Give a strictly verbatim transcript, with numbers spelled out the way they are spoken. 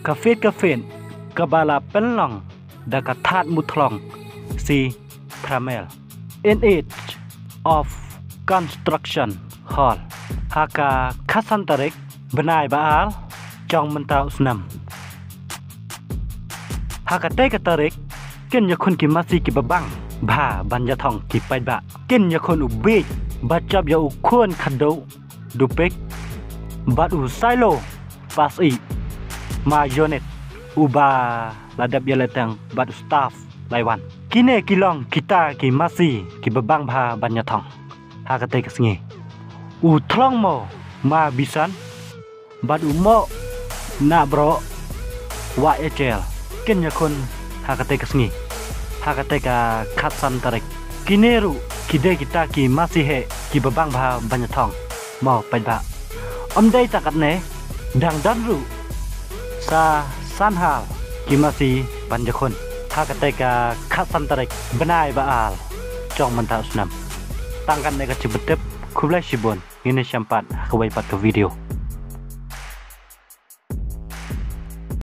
Ka fete ka fete kaba la pynlong da ka Thadmuthlong C Pramel in age of construction hall ha ka khatsan tarik bnai ba ar jong mynta u snem. Ha katei ka tarik kin ïakhun ki masi kiba bang bha ban ïathong ki paidbah. Kin ïakhun u Bieit ba jop ïa u khun khadduh Dupik bad u Sailo Pasi ma unit uba la dep ïaleh tang bad u staff Laiwan. Kine ki long kita ki masi kiba bang bha ban ïathong ha katei ka sngi. U Thlong Mo ma Bisan bad u Mo Nabro Wa Echel kin ïakhun ha katei ka sngi, ha katei ka khatsan tarik. Kine ruh ki dei kita ki masi heh kiba bang bha ban ïathong mo paidbah. Ym dei tang katne, dang don ruh sa san hajar ki masi ban ïakhun ha katei ka khatsan tarik bnai ba ar jong mynta u snem. Tang katne ka jingpyntip, khublei shibun. Ngin ïashem pat ha kawei pat ka video.